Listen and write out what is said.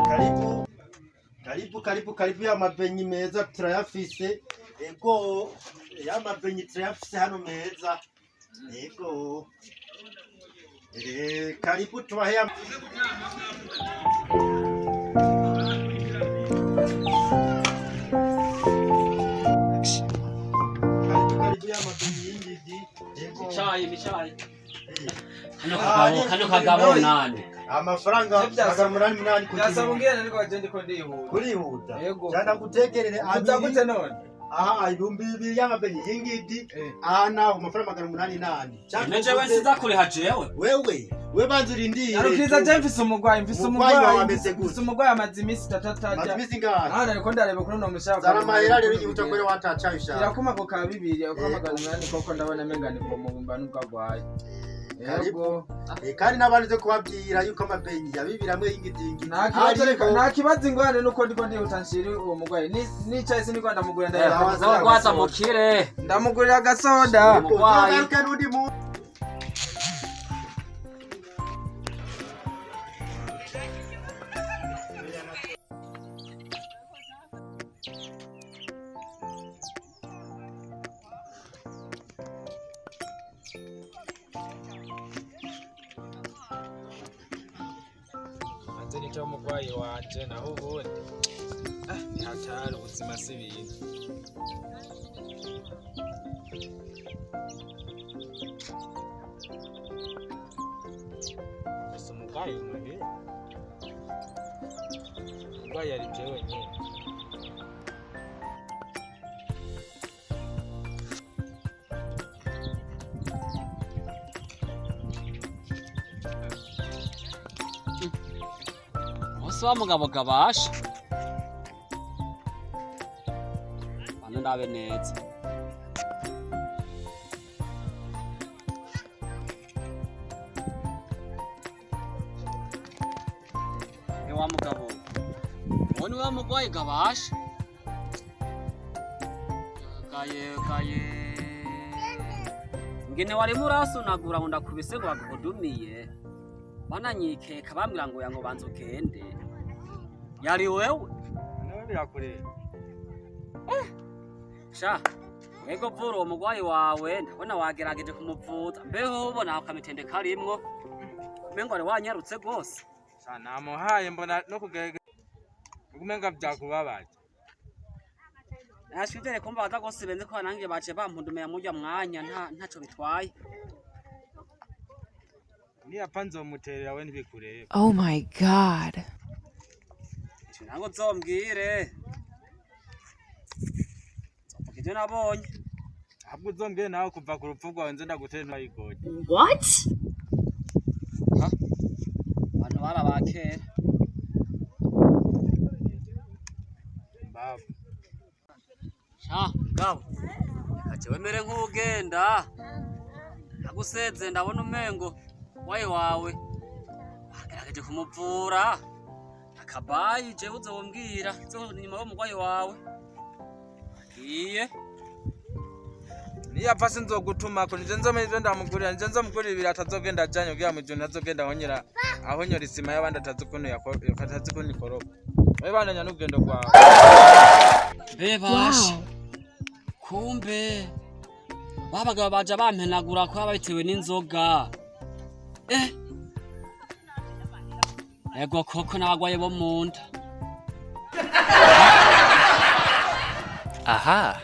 Karibu, karibu, karibu, karibu. Y'amabenyi meza turayafise. Ego, y'amabenyi turayafise hano meza. Ego. Karibu tubahe. Karibu, karibu y'amabenyi y'ingidi. Ego. Icayi, imicayi. Kano Ah, kagabo, ni- kano kagabo nande. Amafaranga 800 ku Byasaba kiro. umbwire ariko waje ndiko ndihuta. Kurihuta. Yego. Cyane gutekerere Uza abiri. gute none? Aha, 2000 y'amabenyi y'ingidi. Aha naho amafaranga 808. None jewe nsiza kuriha jewe. Wewe, we banza urindire. Arukiriza je mfise umugwayi, mfise Umugwayi umugwayi. wawe ameze gute? Mfise umugwayi amaze iminsi itatu atarya. Maze iminsi ingahe? Hano ariko ndareba kuri uno mushaka. Zana amahera rero igihe kwere watacaye ushaka. Irakuma ko ka bibiri, ako Yego. 800 koko ndabona menga ni ko mubumba nubwo agwaye. Karibu. Yego. Kandi n'abandi zo kubabwira yuko amabenyi ya bibiri amwe y'ingidingi. Nta kibazo reka, nta kibazo ingorane nuko ndiko ndihuta nshiri uwo mugwayi. Nicaye siniko ndamugurira Sawa, sawa. Zogwaza mukire. ndamugurira agasoda. Umugwayi. Ugaruke n'undi mu Manze nico umugwayi wanje naho ubundi. Ah, ni hatari ubuzima si ibintu. Gusa umugwayi muhira. Umugwayi ari jewe nyene. Umunsi wa mugabo gabasha. Bano ndabe neza. Ni wa mugabo. Uwo ni wa mugwayi gabasha. Gaye gaye. Ngene warimo urasunagura ngo ndakubise ngo baguhudumiye. Bananyikeka bambwira ngo yango banza ugende. Yari wewe? None birakureba. Sha, ego vura uwo mugwayi wawe ndabona wagerageje kumuvuza, mbeho ubona akamitende karimwo umengo wari wanyarutse rwose. Sha namuhaye mbona no kugerageza umenga vyakubabaje. Nashwizere kumbaza rwose benze ko nange baje bampundumiye murya mwanya nta ntaco bitwaye. Niyapfa nzomuterera we ntibikureba. Oh my God. Ico nango uzombwire, nzovuga ivyo nabonye. Ahubwo uzombwire nawe kuva ku rupfu rwawe nze ndagutere ntayigoye. What? Abantu bari abakera. Mbavu. Sha mugabo, reka jewe mere nk'uwugenda naguseze, ndabona umengo wayi wawe wagerageje kumuvura akabayi, jewe uzombwira inyuma y'umugwayi wawe agiye. Niyapfa sinzogutumako, nije nzomenya ivyo ndamugurira, nije nzomugurira ibirato azogenda ajanye kugira mw'ijoro ntazogenda ahonyora isima y'abandi atazi ukuntu atazi ukuntu ikoropa. Wewe bandanya n'urugendo rwawe. Mbe basha, Wow. kumbe babagabo baja bampenagura ko baba bitewe n'inzoga. Ego koko n'abagwayi bo mu nda. Aha.